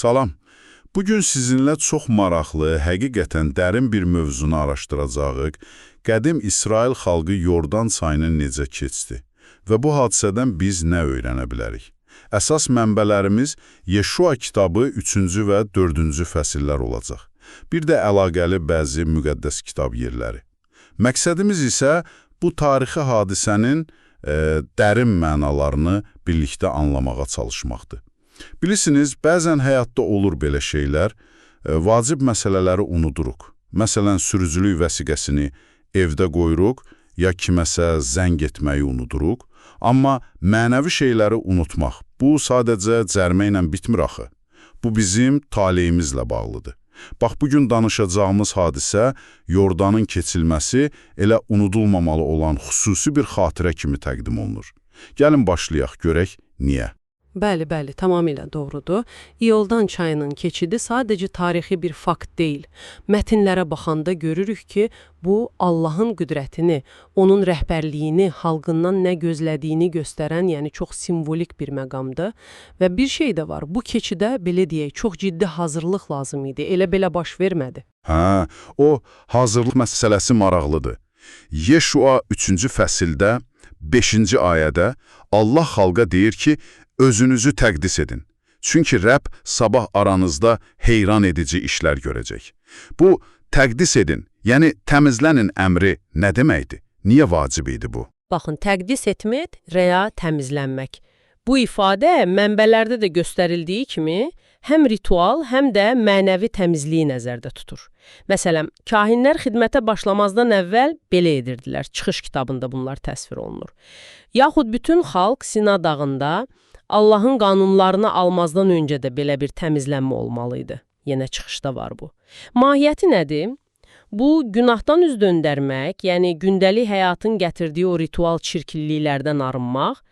Salam. Bugün sizinlə çox maraqlı, həqiqətən dərin bir mövzunu araşdıracağıq. Qədim İsrail xalqı Yordan çayını necə keçdi və bu hadisədən biz nə öyrənə bilərik? Əsas mənbələrimiz Yeşua kitabı 3-cü və 4-cü fəsillər olacaq. Bir də əlaqəli bəzi müqəddəs kitab yerləri. Məqsədimiz isə bu tarixi hadisənin dərin mənalarını birlikdə anlamağa çalışmaqdır. Bilirsiniz, bəzən həyatda olur belə şeylər, vacib məsələləri unuduruq. Məsələn, sürücülük vəsiqəsini evdə qoyuruq, ya kiməsə zəng etməyi unuduruq. Amma mənəvi şeyləri unutmaq, bu sadəcə cərimə ilə bitmir axı. Bu bizim taleyimizlə bağlıdır. Bax, bugün danışacağımız hadisə, Yordanın keçilməsi elə unudulmamalı olan xüsusi bir xatirə kimi təqdim olunur. Gəlin başlayaq, görək niyə? Bəli, bəli, tamamilə doğrudur. İyoldan çayının keçidi sadəcə tarixi bir fakt deyil. Mətnlərə baxanda görürük ki, bu Allahın qüdrətini, onun rəhbərliyini, xalqından nə gözlədiyini göstərən, yəni çox simvolik bir məqamdır. Və bir şey də var, bu keçidə belə deyək, çox ciddi hazırlıq lazım idi. Elə belə baş vermədi. Hə, o hazırlıq məsələsi maraqlıdır. Yeşua 3-cü fəsildə 5-ci ayədə Allah xalqa deyir ki, özünüzü təqdis edin. Çünki Rəbb sabah aranızda heyran edici işlər görəcək. Bu, təqdis edin, yəni təmizlənin əmri nə deməkdir? Niyə vacib idi bu? Baxın, təqdis etmək və ya təmizlənmək. Bu ifadə mənbələrdə də göstərildiyi kimi həm ritual, həm də mənəvi təmizliyi nəzərdə tutur. Məsələn, kahinlər xidmətə başlamazdan əvvəl belə edirdilər. Çıxış kitabında bunlar təsvir olunur. Yaxud bütün xalq Sina dağında Allahın qanunlarını almazdan öncə də belə bir təmizlənmə olmalıydı. Yenə çıxışda var bu. Mahiyyəti nədir? Bu, günahdan üz döndərmək, yəni gündəlik həyatın gətirdiyi o ritual çirkinliklərdən arınmaq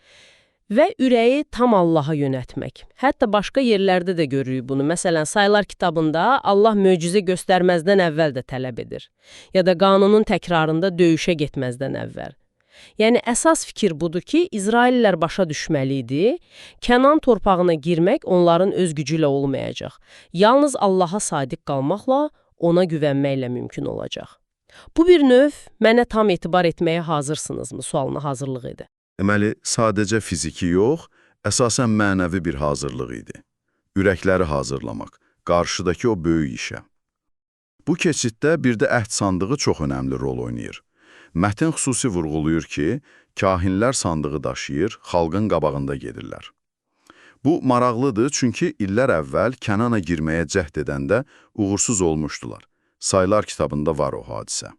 və ürəyi tam Allaha yönətmək. Hətta başqa yerlərdə də görürük bunu. Məsələn, Saylar kitabında Allah möcüzə göstərməzdən əvvəl də tələb edir. Ya da qanunun təkrarında döyüşə getməzdən əvvəl. Yəni əsas fikir budur ki, İsraillilər başa düşməli idi, Kənan torpağına girmək onların öz gücü ilə olmayacaq. Yalnız Allaha sadiq qalmaqla, ona güvənməklə mümkün olacaq. Bu bir növ mənə tam etibar etməyə hazırsınızmı sualına hazırlıq idi. Deməli, sadəcə fiziki yox, əsasən mənəvi bir hazırlıq idi. Ürəkləri hazırlamaq, qarşıdakı o böyük işə. Bu keçiddə bir də əhd sandığı çox önəmli rol oynayır. Mətin xüsusi vurğuluyur ki, kahinlər sandığı daşıyır, xalqın qabağında gedirlər. Bu maraqlıdır, çünki illər əvvəl Kənana girməyə cəhd edəndə uğursuz olmuşdular. Saylar kitabında var o hadisə.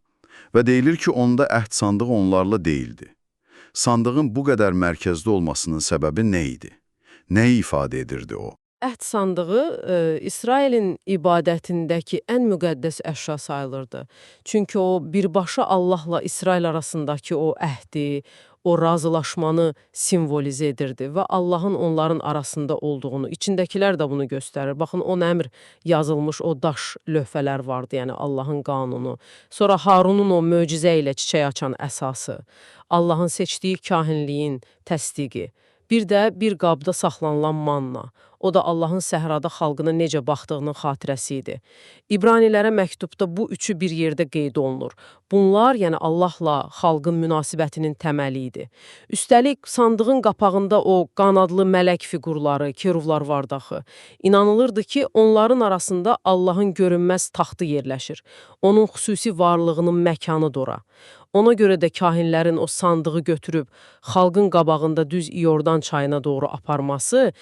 Və deyilir ki, onda əhd sandığı onlarla deyildi. Sandığın bu qədər mərkəzdə olmasının səbəbi nə idi? Nəyi ifadə edirdi o? Əhd sandığı İsrailin ibadətindəki ən müqəddəs əşya sayılırdı. Çünki o birbaşa Allahla İsrail arasındakı o əhdi, o razılaşmanı simvolizə edirdi və Allahın onların arasında olduğunu, içindəkilər də bunu göstərir. Baxın, 10 əmr yazılmış o daş lövhələr vardı, yəni Allahın qanunu. Sonra Harunun o möcüzə ilə çiçək açan əsası, Allahın seçdiyi kahinliyin təsdiqi. Bir də bir qabda saxlanılan manna. O da Allahın səhrada xalqına necə baxdığının xatirəsi idi. İbranilərə məktubda bu üçü bir yerdə qeyd olunur. Bunlar, yəni Allahla xalqın münasibətinin təməli idi. Üstəlik, sandığın qapağında o qanadlı mələk fiqurları, keruvlar vardı axı. İnanılırdı ki, onların arasında Allahın görünməz taxtı yerləşir. Onun xüsusi varlığının məkanıdır ora. Ona görə də kahinlərin o sandığı götürüb xalqın qabağında düz İordan çayına doğru aparması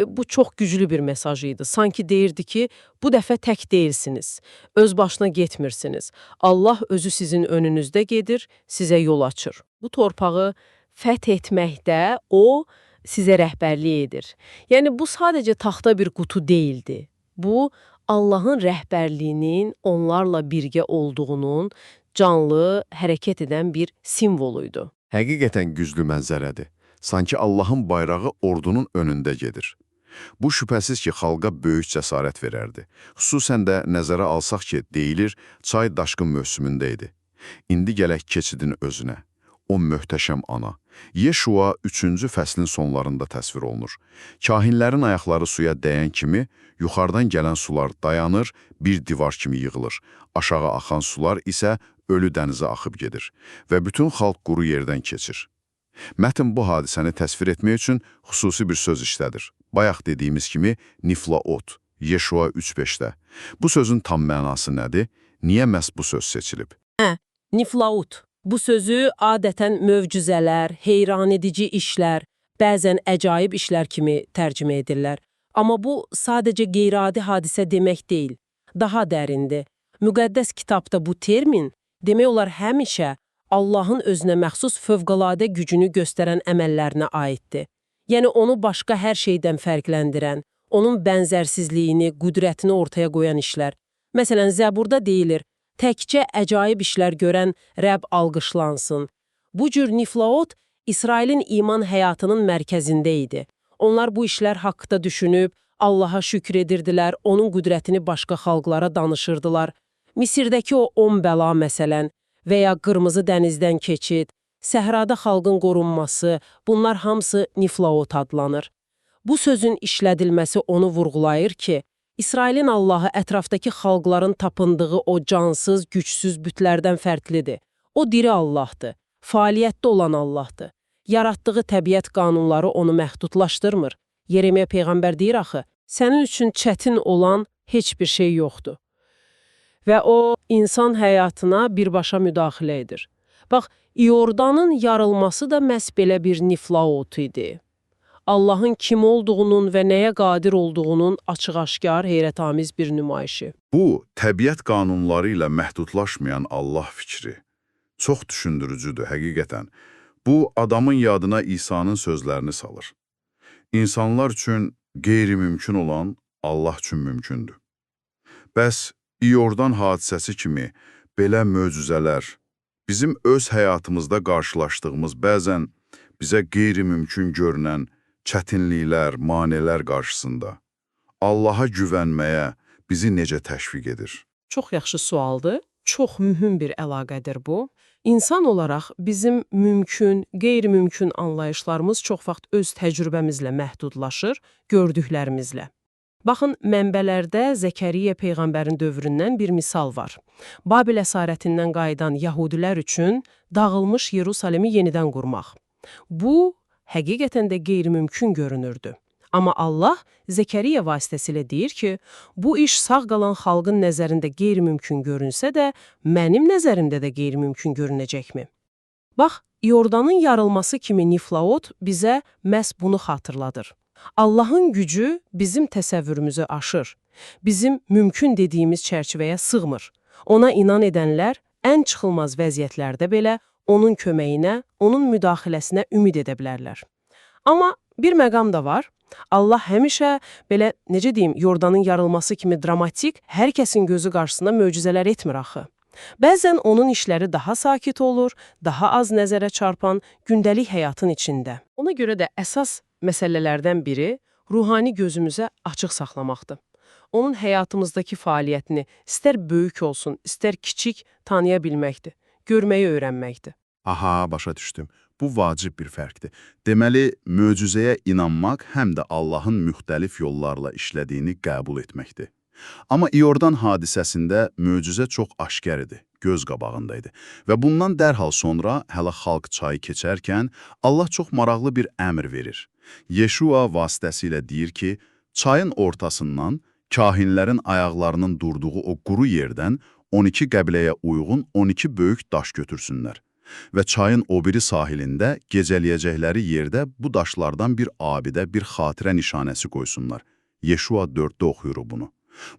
bu çox güclü bir mesaj idi. Sanki deyirdi ki, bu dəfə tək deyilsiniz, öz başına getmirsiniz. Allah özü sizin önünüzdə gedir, sizə yol açır. Bu torpağı fəth etməkdə o sizə rəhbərlik edir. Yəni bu sadəcə taxta bir qutu deyildi. Bu Allahın rəhbərliyinin onlarla birgə olduğunun canlı, hərəkət edən bir simvoluydu. Həqiqətən güclü mənzərədir. Sanki Allahın bayrağı ordunun önündə gedir. Bu şübhəsiz ki, xalqa böyük cəsarət verərdi. Xüsusən də nəzərə alsaq ki, deyilir, çay daşqın mövsümündə idi. İndi gələk keçidin özünə. o möhtəşəm ana. Yeşua 3-cü fəslin sonlarında təsvir olunur. Kahinlərin ayaqları suya dəyən kimi yuxarıdan gələn sular dayanır, bir divar kimi yığılır. Aşağı axan sular isə ölü dənizə axıb gedir və bütün xalq quru yerdən keçir. Mətn bu hadisəni təsvir etmək üçün xüsusi bir söz işlədir. Bayaq dediyimiz kimi niflaot, Yeşua 3.5-də. Bu sözün tam mənası nədir? Niyə məhz bu söz seçilib? Niflaut. Bu sözü adətən möcüzələr, heyranedici işlər, bəzən əcaib işlər kimi tərcümə edirlər. Amma bu sadəcə qeyri-adi hadisə demək deyil, daha dərindir. Müqəddəs kitabda bu termin demək olar həmişə Allahın özünə məxsus fövqəladə gücünü göstərən əməllərinə aiddir. Yəni onu başqa hər şeydən fərqləndirən, onun bənzərsizliyini, qüdrətini ortaya qoyan işlər. Məsələn, Zəburda deyilir, təkcə əcaib işlər görən Rəbb alqışlansın. Bu cür niflaot İsrailin iman həyatının mərkəzində idi. Onlar bu işlər haqqda düşünüb, Allaha şükr edirdilər, onun qüdrətini başqa xalqlara danışırdılar. Misirdəki o 10 bəla məsələn və ya Qırmızı dənizdən keçid, səhrada xalqın qorunması, bunlar hamısı niflaot adlanır. Bu sözün işlədilməsi onu vurğulayır ki, İsrailin Allahı ətrafdakı xalqların tapındığı o cansız, gücsüz bütlərdən fərqlidir. O diri Allahdır, fəaliyyətdə olan Allahdır. Yaratdığı təbiət qanunları onu məhdudlaşdırmır. Yeremiya peyğəmbər deyir axı, sənin üçün çətin olan heç bir şey yoxdur. Və o, insan həyatına birbaşa müdaxilə edir. Bax, İordanın yarılması da məhz belə bir niflaot idi. Allahın kim olduğunun və nəyə qadir olduğunun açıq-aşkar, heyrətamiz bir nümayişi. Bu, təbiət qanunları ilə məhdudlaşmayan Allah fikri. Çox düşündürücüdür həqiqətən. Bu, adamın yadına İsa'nın sözlərini salır. İnsanlar üçün qeyri-mümkün olan Allah üçün mümkündür. Bəs İordan hadisəsi kimi belə möcüzələr bizim öz həyatımızda qarşılaşdığımız bəzən bizə qeyri-mümkün görünən çətinliklər, maneələr qarşısında Allaha güvənməyə bizi necə təşviq edir? Çox yaxşı sualdır. Çox mühüm bir əlaqədir bu. İnsan olaraq bizim mümkün, qeyri-mümkün anlayışlarımız çox vaxt öz təcrübəmizlə məhdudlaşır, gördüklərimizlə. Baxın, mənbələrdə Zəkəriyyə peyğəmbərin dövründən bir misal var. Babil əsarətindən qayıdan yəhudilər üçün dağılmış Yerusalimi yenidən qurmaq. Bu, həqiqətən də qeyri-mümkün görünürdü. Amma Allah Zəkəriyyə vasitəsilə deyir ki, bu iş sağ qalan xalqın nəzərində qeyri-mümkün görünsə də, mənim nəzərimdə də qeyri-mümkün görünəcəkmi? Bax, İordanın yarılması kimi niflaot bizə məhz bunu xatırladır. Allahın gücü bizim təsəvvürümüzü aşır. Bizim mümkün dediyimiz çərçivəyə sığmır. Ona inan edənlər ən çıxılmaz vəziyyətlərdə belə onun köməyinə, onun müdaxiləsinə ümid edə bilərlər. Amma bir məqam da var. Allah həmişə belə, necə deyim, Yordanın yarılması kimi dramatik, hər kəsin gözü qarşısında möcüzələr etmir axı. Bəzən onun işləri daha sakit olur, daha az nəzərə çarpan gündəlik həyatın içində. Ona görə də əsas məsələlərdən biri ruhani gözümüzə açıq saxlamaqdır. Onun həyatımızdakı fəaliyyətini istər böyük olsun, istər kiçik tanıya bilməkdir, görməyi öyrənməkdir. Aha, başa düşdüm. Bu vacib bir fərqdir. Deməli, möcüzəyə inanmaq həm də Allahın müxtəlif yollarla işlədiyini qəbul etməkdir. Amma İordan hadisəsində möcüzə çox aşkar idi, göz qabağındaydı. Və bundan dərhal sonra hələ xalq çayı keçərkən Allah çox maraqlı bir əmr verir. Yeşua vasitəsilə deyir ki, çayın ortasından kahinlərin ayaqlarının durduğu o quru yerdən 12 qəbiləyə uyğun 12 böyük daş götürsünlər. Və çayın o biri sahilində gecələyəcəkləri yerdə bu daşlardan bir abidə, bir xatirə nişanəsi qoysunlar. Yeşua 4-də oxuyuruq bunu.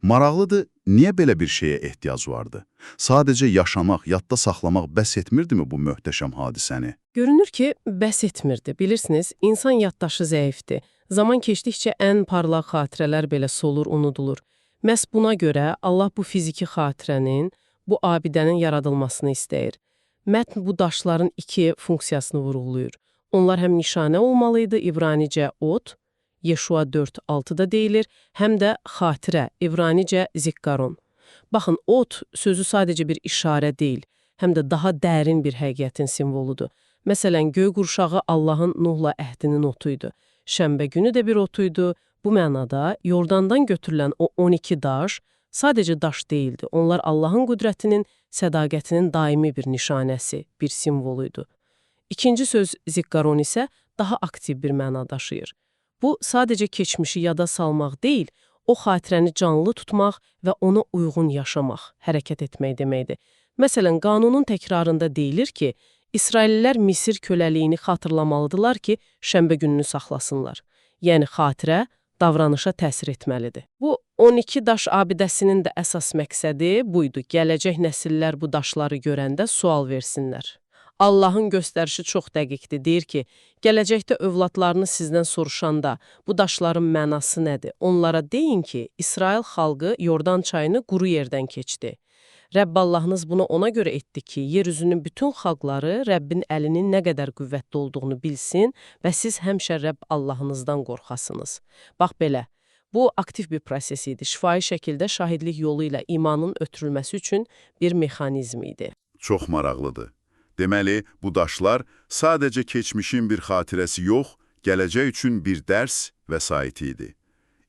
Maraqlıdır, niyə belə bir şeyə ehtiyac vardı? Sadəcə yaşamaq, yadda saxlamaq bəs etmirdimi bu möhtəşəm hadisəni? Görünür ki, bəs etmirdi. Bilirsiniz, insan yaddaşı zəifdir. Zaman keçdikcə ən parlaq xatirələr belə solur, unudulur. Məhz buna görə Allah bu fiziki xatirənin, bu abidənin yaradılmasını istəyir. Mətn bu daşların iki funksiyasını vurğulayır. Onlar həm nişanə olmalıydı, İbranicə ot, Yeşua 4.6-da deyilir, həm də xatirə, İbranicə zikkaron. Baxın, ot sözü sadəcə bir işarə deyil, həm də daha dərin bir həqiqətin simvoludur. Məsələn, göy qurşağı Allahın Nuhla əhdinin otuydu. Şənbə günü də bir otuydu. Bu mənada Yordandan götürülən o 12 daş sadəcə daş deyildi. Onlar Allahın qüdrətinin, sədaqətinin daimi bir nişanəsi, bir simvoluydu. İkinci söz zikkaron isə daha aktiv bir məna daşıyır. Bu, sadəcə keçmişi yada salmaq deyil, o xatirəni canlı tutmaq və ona uyğun yaşamaq, hərəkət etmək deməkdir. Məsələn, qanunun təkrarında deyilir ki, İsraillilər Misir köləliyini xatırlamalıdırlar ki, şənbə gününü saxlasınlar. Yəni xatirə davranışa təsir etməlidir. Bu 12 daş abidəsinin də əsas məqsədi buydu. Gələcək nəsillər bu daşları görəndə sual versinlər. Allahın göstərişi çox dəqiqdir. Deyir ki, gələcəkdə övladlarını sizdən soruşanda bu daşların mənası nədir? Onlara deyin ki, İsrail xalqı Yordan çayını quru yerdən keçdi. Rəbb Allahınız bunu ona görə etdi ki, yeryüzünün bütün xalqları Rəbbin əlinin nə qədər qüvvətli olduğunu bilsin və siz həmişə Rəbb Allahınızdan qorxasınız. Bax belə, bu aktiv bir proses idi. Şifahi şəkildə şahidlik yolu ilə imanın ötürülməsi üçün bir mexanizm idi. Çox maraqlıdır. Deməli, bu daşlar sadəcə keçmişin bir xatirəsi yox, gələcək üçün bir dərs vəsaiti idi.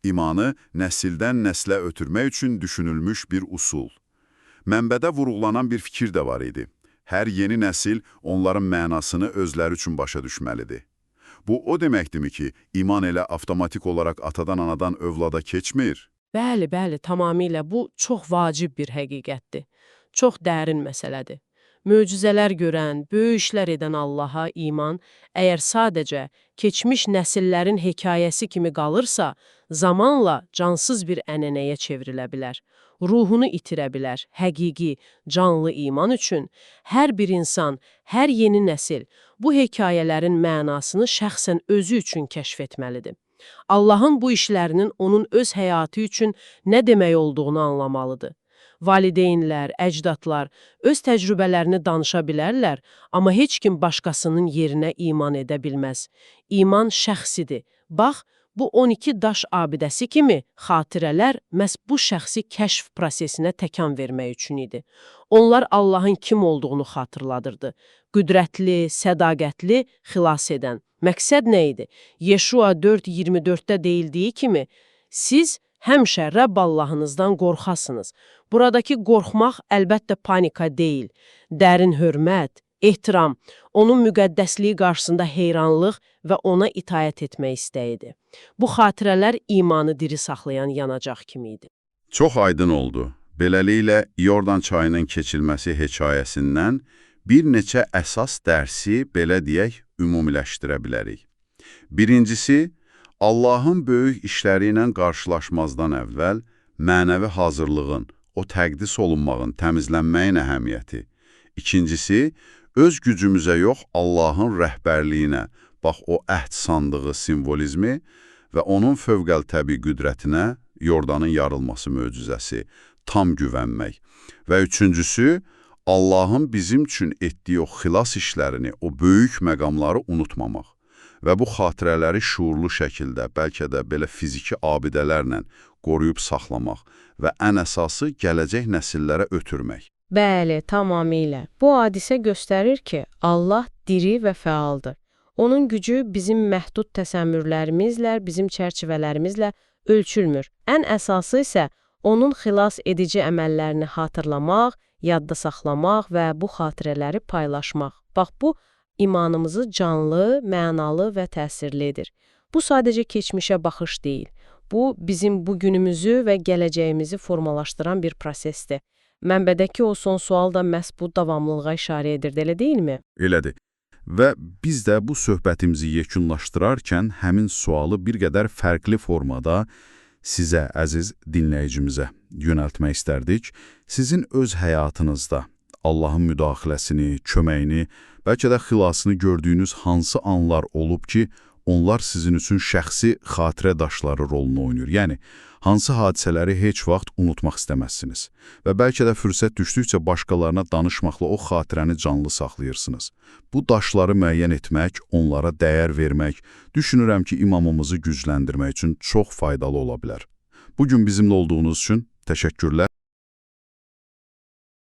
İmanı nəsildən nəslə ötürmək üçün düşünülmüş bir usul. Mənbədə vurğulanan bir fikir də var idi. Hər yeni nəsil onların mənasını özləri üçün başa düşməlidir. Bu o deməkdirmi ki, iman elə avtomatik olaraq atadan-anadan övlada keçmir? Bəli, bəli, tamamilə bu çox vacib bir həqiqətdir. Çox dərin məsələdir. Möcüzələr görən, böyük işlər edən Allaha iman, əgər sadəcə keçmiş nəsillərin hekayəsi kimi qalırsa, zamanla cansız bir ənənəyə çevrilə bilər. Ruhunu itirə bilər. Həqiqi, canlı iman üçün hər bir insan, hər yeni nəsil bu hekayələrin mənasını şəxsən özü üçün kəşf etməlidir. Allahın bu işlərinin onun öz həyatı üçün nə demək olduğunu anlamalıdır. Valideynlər, əcdadlar öz təcrübələrini danışa bilərlər, amma heç kim başqasının yerinə iman edə bilməz. İman şəxsidir. Bax, bu 12 daş abidəsi kimi xatirələr məhz bu şəxsi kəşf prosesinə təkan vermək üçün idi. Onlar Allahın kim olduğunu xatırladırdı. Qüdrətli, sədaqətli, xilas edən. Məqsəd nə idi? Yeşua 4:24-də deyildiyi kimi, siz həmişə Rəbb Allahınızdan qorxasınız. Buradakı qorxmaq əlbəttə panika deyil. Dərin hörmət, ehtiram, onun müqəddəsliyi qarşısında heyranlıq və ona itaət etmək istəyidir. Bu xatirələr imanı diri saxlayan yanacaq kimi idi. Çox aydın oldu. Beləliklə, Yordan çayının keçilməsi hekayəsindən bir neçə əsas dərsi, belə deyək, ümumiləşdirə bilərik. Birincisi, Allahın böyük işləri ilə qarşılaşmazdan əvvəl mənəvi hazırlığın, o təqdis olunmağın, təmizlənməyin əhəmiyyəti. İkincisi, öz gücümüzə yox, Allahın rəhbərliyinə, bax o əhd sandığı simvolizmi və onun fövqəl-təbii qüdrətinə, Yordanın yarılması möcüzəsi, tam güvənmək. Və üçüncüsü, Allahın bizim üçün etdiyi o xilas işlərini, o böyük məqamları unutmamaq və bu xatirələri şuurlu şəkildə, bəlkə də belə fiziki abidələrlə qoruyub saxlamaq və ən əsası gələcək nəsillərə ötürmək. Bəli, tamamilə. Bu hadisə göstərir ki, Allah diri və fəaldır. Onun gücü bizim məhdud təsəvvürlərimizlə, bizim çərçivələrimizlə ölçülmür. Ən əsası isə onun xilas edici əməllərini xatırlamaq, yadda saxlamaq və bu xatirələri paylaşmaq. Bax, bu imanımızı canlı, mənalı və təsirli edir. Bu sadəcə keçmişə baxış deyil. Bu, bizim bugünümüzü və gələcəyimizi formalaşdıran bir prosesdir. Mənbədəki o son sual da məhz bu davamlılığa işarə edirdi, elə deyilmi? Elədir. Və biz də bu söhbətimizi yekunlaşdırarkən həmin sualı bir qədər fərqli formada sizə, əziz dinləyicimizə yönəltmək istərdik. Sizin öz həyatınızda Allahın müdaxiləsini, köməyini, bəlkə də xilasını gördüyünüz hansı anlar olub ki, onlar sizin üçün şəxsi xatirə daşları rolunu oynayır. Yəni, hansı hadisələri heç vaxt unutmaq istəməzsiniz və bəlkə də fürsət düşdükcə başqalarına danışmaqla o xatirəni canlı saxlayırsınız. Bu daşları müəyyən etmək, onlara dəyər vermək, düşünürəm ki, imamımızı gücləndirmək üçün çox faydalı ola bilər. Bugün bizimlə olduğunuz üçün təşəkkürlər.